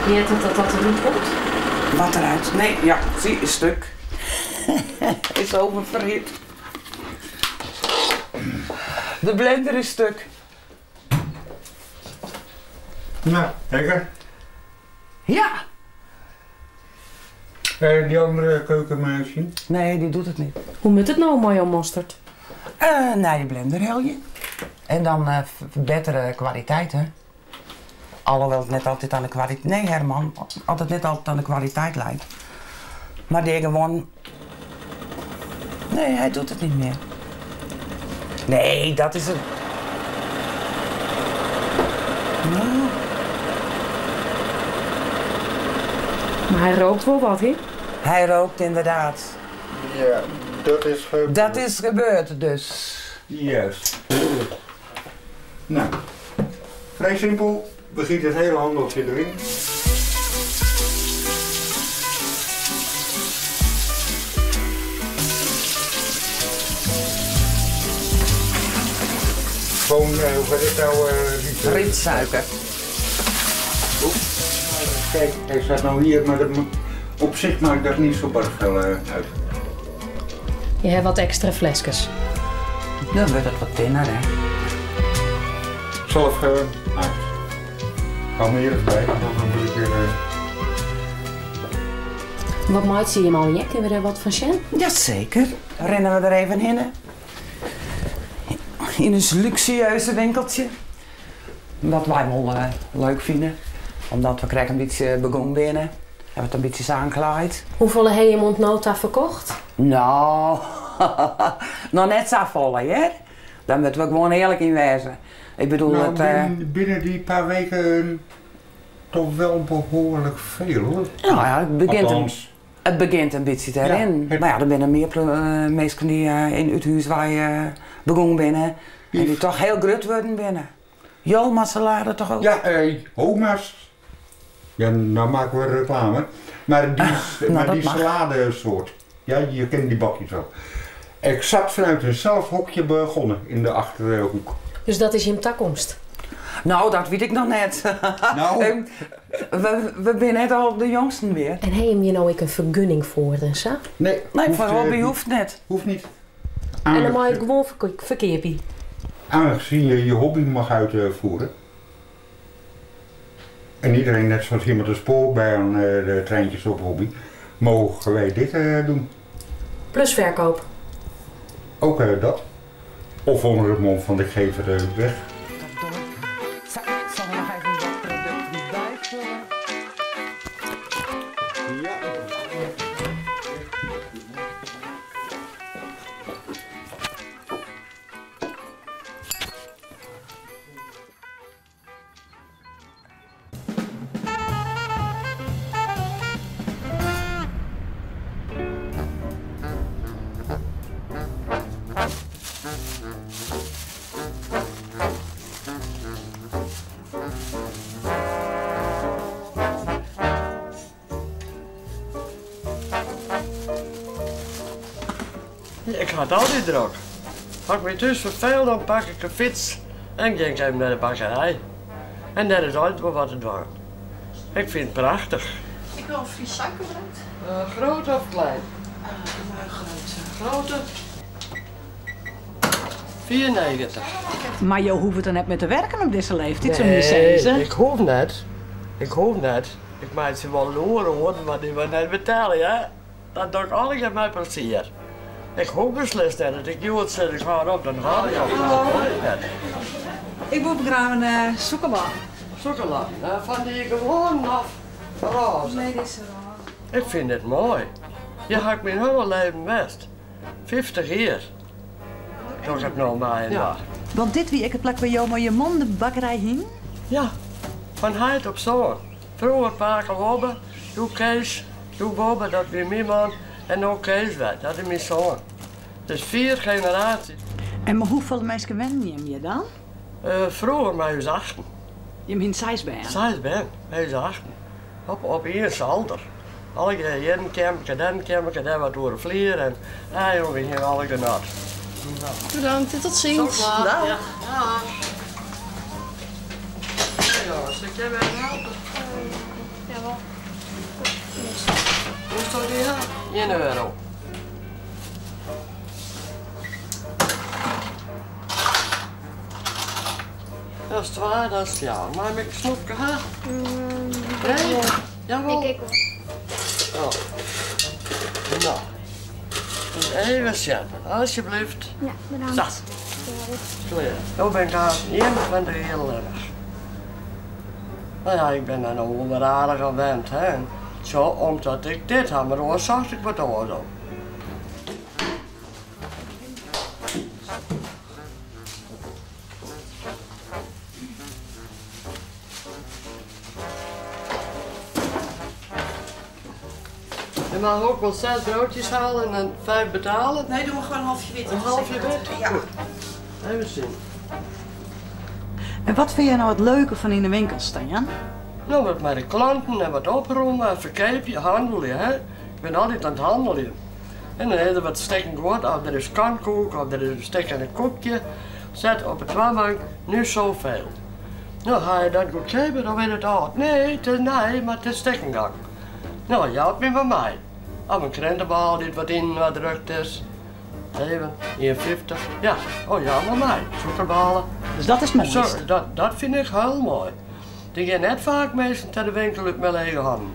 Heart it dat dat derút komt? Wat eruit? Nee, ja, zie, is stuk. Is oververhit. De blender is stuk. Nou, lekker. Ja. Die andere keukenmeisje? Nee, die doet het niet. Hoe moet het nou mei jo mosterd? Nei de blender helje. En dan bettere kwaliteit, hè. Alhoewel it net altyd oan de kwaliteit. Nee, Herman, altyd net altyd oan de kwaliteit leit. Mar dy gewoan. Nee, hy doet it niet mear. Nee, dat is it. No. Mar hy rookt wol wat, hè? Hy rookt inderdaad. Ja, dat is gebeurd. Dat is gebeurd, dus. Juist. Nou, vrij simpel. We gieten het hele handeltje erin. Gewoon, hoe gaat dit nou? Riet, Rietsuiker. Oeh. Kijk, hij staat nou hier, maar dat op zich maakt dat niet zo bar veel uit. Je hebt wat ekstra fleskes. Dan wordt het wat tinner, hè? Zelf gemaakt. Hou me hier even bij, want dan moet ik weer. Wat maakt ze je al? Ja? Kunnen we daar wat van zien? Jazeker. Rennen we er even heen. In een luxueuze winkeltje. Wat wij wel leuk vinden. Omdat we krijgen een beetje begonnen binnen. Hebben het een beetje aankleed. Hoeveel heb je Montnota verkocht? Nou, nog net zo vol, hè? Daar moeten we gewoon eerlijk in wezen. Ik bedoel, het, Binnen die paar weken toch wel behoorlijk veel, hoor. Nou ja, het begint een, Althans. het begint een beetje te Ja, rennen. het Maar ja, er zijn meer mensen die in het huis waar je begonnen binnen. En die toch heel groot worden binnen. Jolma salade toch ook? Ja, Homa's. Ja, nou maken we reclame. Maar Nou, dat die mag. saladesoort. Ja, je kent die bakjes wel. Exact vanuit eenzelfde hokje begonnen in de achterhoek. Dus dat is je toekomst? Nou, dat weet ik nog net. Nou. We zijn net al de jongsten weer. En heb je nou ook een vergunning voor en zo? Nee, Nee, hoeft, voor hobby niet. hoeft net. Hoeft niet. En dan mag je gewoon verkeerpie. Aangezien je je hobby mag uitvoeren. En iedereen, net zoals hier met de spoorbaan, de treintjes op hobby, mogen wij dit doen. Plus verkoop. Ook dat. Of onder het mom van ik geef het weg. Zal ik nog even wat producten bijvullen? Ja. Ik had altijd druk. Als ik me thuis verveel, dan pak ik een fiets en ging ik even naar de bakkerij. En daar is altijd wel wat te doen. Ik vind het prachtig. Ik wil een Fries suikerbrood. Groot of klein? Maar grote. Grote? 94. Maar je hoeft er net mee te werken op deze leeftijd, zo Nee, niet zeggen. ik hoef net. Ik hoef net. Ik maak ze wel loren hoor, maar die wil net betalen, hè? Dat doe ik altijd met plezier. Ik hoop beslist net dat ik jood zit, ik ga op, dan haal ik op. Dat hoor ik net. Ik wil graag een chocola. Chocola? Van die gewoon of roze? Nee, die is roze. Ik vind het mooi. Je had mijn hele leven best. 50 jaar. Doe ik het nou maar in Ja. Want dit wie ik het plak bij jou maar je man de bakkerij hing? Ja, van heid op zoon. Vroeger pakken Wobbe, doe Kees, doe Wobbe, dat weer mijn man. En ook Kees werd, dat is mijn zoon. Dus 4 generaties. En maar hoeveel mensen wennen je hem je dan? Vroeger met huis achten. Je meent 6 ben? 6 ben, met huis achten. Op één zolder. Alle keer hier een kamertje, daar een kamertje, daar wat door de vlier en ah, jongen, we gingen alle genot. Bedankt en tot ziens. Tot Dag. Ja. Dag. Ja, jongens, ik kan je helpen. Jawol. Hoe sto die ha? Ien euro. Dat is twa, dat is fjouwer. Mei ik in snoepke ha? Nee? Jawol. Ik ek wol. Oh. No. Dus even sjen. Alsjeblieft. Ja, bedankt. Sa. Klear. No bin ik aanst 21 jier allinnich. No ja, ik bin der no wol wer aardich oan wend, hè. En Zo, omdat ik dit ha, mar oars socht ik wat oars op. Je mag ook wel zes broodjes halen en vijf betalen. Nee, doe maar gewoon een halfje wit. Een halfje wit? Ja. Goed. Even zien. En wat vind jij nou het leuke van in de winkel staan? Nou, wat met de klanten en wat oproemen en verkopen, handelen, hè. Ik ben altijd aan het handelen. En dan is er wat stikken goed, of er is kankoek, of er is een stik en een koekje. Zet op het twaalfbank, nu zoveel. Nou, ga je dat goed geven, dan weet het al. Nee, het is nee, maar het is stikkengang. Nou, je houdt me van mij. Of een krentenbal die wat in wat drukt is. 7, 1,50. Ja, oh ja, maar mij. Suikerballen. Dus dat is het Zo, mooiste. dat vind ik heel mooi. Die gaan net vaak mensen naar de winkel uit mijn lege handen.